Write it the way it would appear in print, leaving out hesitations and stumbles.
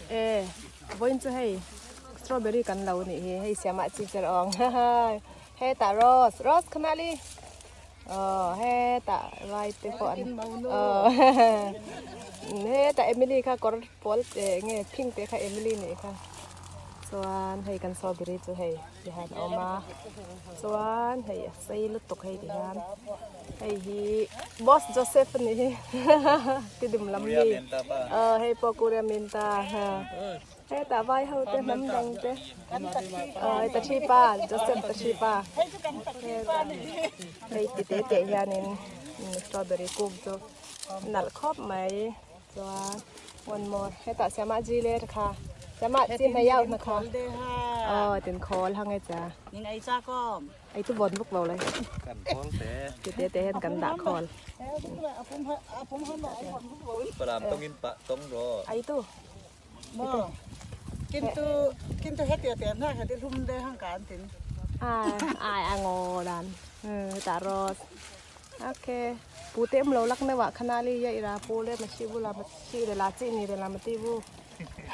E vawiin chu hei strawberry kan lo nih hi hei siamah chi cher awng hetah rose rose kha mah li aw hetah vai te pawh an aw hetah Emily kha kawr pawl eng nge pink te kha Emily nih kha chuan hei kan strawberry chu hei tihian a awm a chuan hei a sei lutuk hei tihian hei hi boss Joseph a nih hi ti dum lam mi aw hei pawh Korea minta hetah vai ho te hnam dang te aw hei ta thi pa Joseph ta thi pa hei ti te te hianin strawberry kuk chu nalh khawp mai. Chuan one more hetah siamah ji le kha siamah chi hmei au na kha aw tin khawl hang e cha nin ei cha kom ei tu bon buk lo le kan khawl te ti te te hen kan dah khawl palam tong in pa tong ro ai tu mo kintu kintu hetia te na heti hlum de hang kan tin ai ai ango dan ta ros Ok, pu te um lo lak na wa khana li ya ira pu le ma shi bu la ma shi le la chi ni le la ma ti bu.